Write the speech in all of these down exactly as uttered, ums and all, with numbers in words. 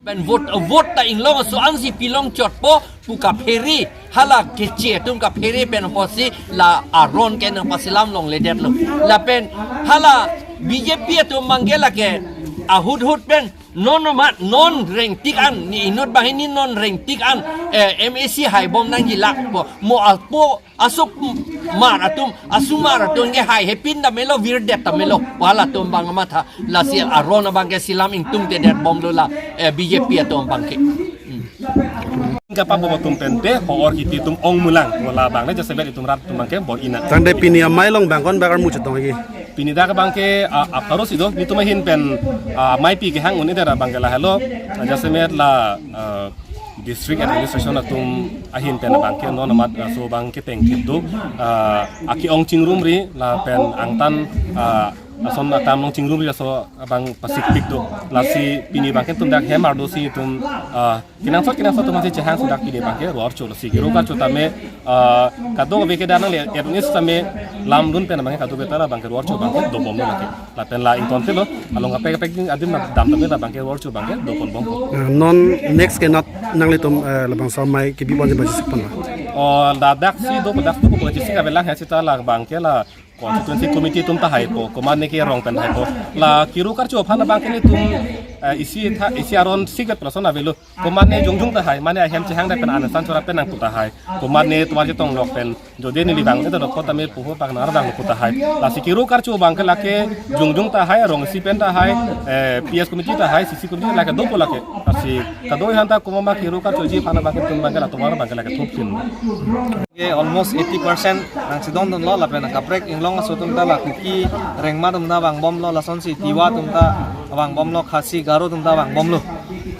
Pen vote, vote ta Inglong aso ansi pilong chotpo pu kaphere, hala keche atum kaphere pen apotsi la aron ke nangpasilam longledetlo. Lapen hala B J P atum abangke lake ahut hut pen non mat non rengtik an, ni inut banghini non rengtik an, eh, M A C haibom nangjilakpo, mo alpo asomar atum, asomar atum ke hai hepin ta melo, virdet ta melo, hala atum abang matha, lasi aron abangke silam ingtungtedetbomlo la, eh, B J P atum abangke. Hmm. Kapabo atum pen te, ho-or kiti atum ongmulang, mo labang le jasemet itum rat atum abangke bor-ina. Tangte pini amei along bang konbak armu chetong lagi? Pini dak abangke, ah, aparo si do, nelitum ahin pen, ah, ameipi kehang un-edet abangke lahelo, ah, jasemet la, ah, district administration atum ahin pen abangke non amat laso abangke tengthip do, ah, ake-ong chingrumri lapen angtan, ah, ason atam along chingrumri laso abang pasikpik do. Lasi pini abangke itum dak hem ardo si itum, ah, kenangsot kenangsot atum si chehang si dak pini abangke ro-archo, lasi kero karcho tame, ah, kadokave ke dak nangle ernis tame lamdun pen abangke kadokave ta la abangke ro-archo abangke dobomlo lake. Lapen la ingtonpelo, along kaprek kaprek adim dam tame la abangke ro-archo abangke doponbompo. Nah, non next ke not nanglitum, eh, labangso amei kebi ponji bajisik pon ma? O, ladak si do, dak do bajisik avelang, ha seta la abangke la constituency committee atum ta haipo, komatne ke rong pen haipo. La kero karcho aphan abangke nelitum, eh, isi tha, isi aron sikvet person avelo. Komatne jongjung ta hai, mane ahem chehang dak pen anesan chora pen nangpu ta hai. Komatne tovar chetong lok pen jodi neli bang ne ta dokot tame puho pak nar bang pu ta hai. Lasi kero karcho abangke lake jongjung ta hai, rong isi pen ta hai, eh, P S committee ta hai, C C committee lake dopo lake. Lasi kado-an ta komat ma kero karchoji aphan abangke itum abangke la tovar abangke lake thopsin. Ke almost eighty percent nangchedondunlo, lapen kaprek Inglong aso atum ta la Kuki, Rengma atum ta vangbomlo, lasonsi Tiwa atum ta vangbomlo, Khasi, Garo atum ta vangbomlo.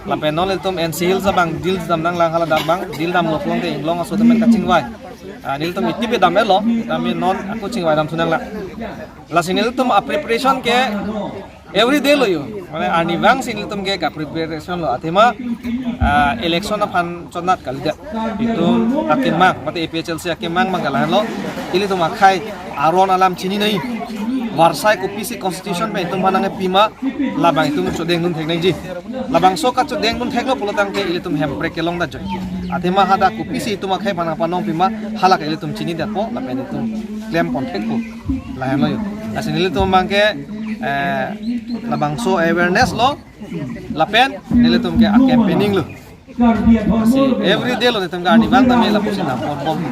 Lapen non ilitum N C Hills abang deal dam nanglang, hala dak abang deal damlo pulote Inglong aso atum pen kachingvai. Ah, nelitum itipe dam-etlo, tame non ako chingvai damthu nanglang. Lasi nelitum a preparation ke every day lo yo. Mane arnivang si nelitum ke ka preparation lo. Athema, ah, election aphan chonat kalidet. Itum akemang, mate A P H L C akemang abangke lahenlo. Ilitum akhei aron alam chininei. Varsai kopisi constitution pen itum aphan nangpima, labang itum chodengdun thek nangji. Labangso kachodengdun theklo pulo tangte ilitum hemprek kelong da joi. Athema hadak kopisi itum akhei aphan nangpanong pima, halake ilitum chinidetpo, lapen itum klempon thekpo. Lahenlo yo. Lasi nelitum abangke, eh, labangso awareness lo, lapen nelitum ke a campaigning lo. Lasi every day lo nelitum ke arnivang tame lapusi nangponbom.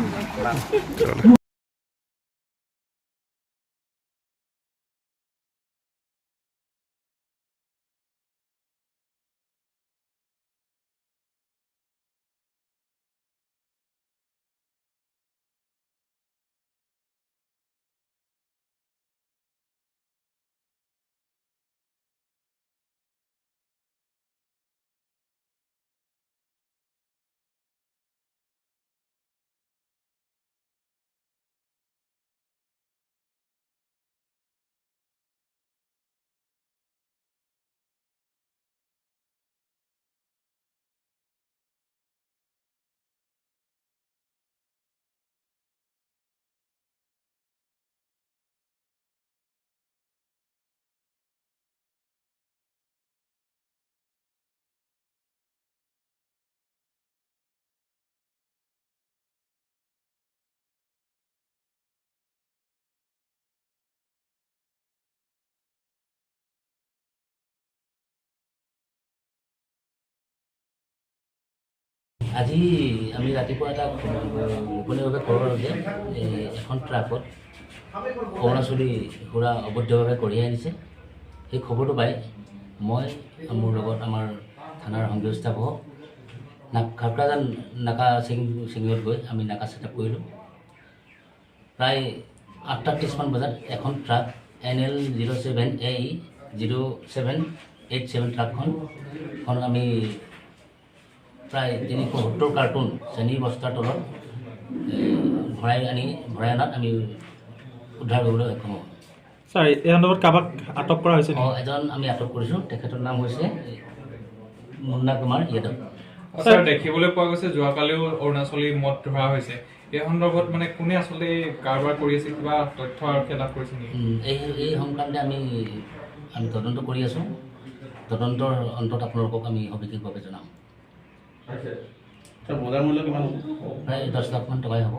আজি আমি ৰাতিপুৱা এটা গোপনীয়ভাৱে খবৰ পালোঁ যে, এই, এখন ট্ৰাকত অৰুণাচলী সুৰা অবৈধভাৱে কঢ়িয়াই আনিছে। সেই খবৰটো পাই মই আৰু মোৰ লগত আমাৰ থানাৰ সংশ্লিষ্ট ষ্টাফ হওক, না-, খাকৰাজান নাকা চেং-, চেংগত গৈ আমি নাকা ছেটআপ কৰিলোঁ। প্ৰায় আঠটা ত্ৰিশ মান বজাত এখন truck, N L zero' seven A E zero' seven eight seven ট্ৰাকখন, খনত আমি প্ৰায় তিনিশ সত্তৰ কাৰ্টুন চেনী বস্তাৰ তলত, এ, ভৰাই আনি, ভৰাই অনাত আমি উদ্ধাৰ কৰিবলৈ সক্ষম হ'ম। ছাৰ, এই সন্দৰ্ভত কাৰোবাক আটক কৰা হৈছে নেকি? অ, এজন আমি আটক কৰিছোঁ, তেখেতৰ নাম হৈছে মুন্না কুমাৰ যাদৱ। ছাৰ, দেখিবলৈ পোৱা গৈছে যোৱাকালিও অৰুণাচলী মদ ধৰা হৈছে। এই সন্দৰ্ভত মানে কোনে আচলতে এই কাৰবাৰ কৰি আছে, কিবা তথ্য আৰক্ষীয়ে লাভ কৰিছে নেকি? উম, এই, এই সংক্ৰান্তে আমি, আমি তদন্ত কৰি আছোঁ। তদন্তৰ অন্তত আপোনালোকক আমি সবিশেষভাৱে জনাম। ছাৰ, বজাৰ মূল্য কিমান হ'ব? প্ৰায় দহ লাখ মান টকাই হ'ব।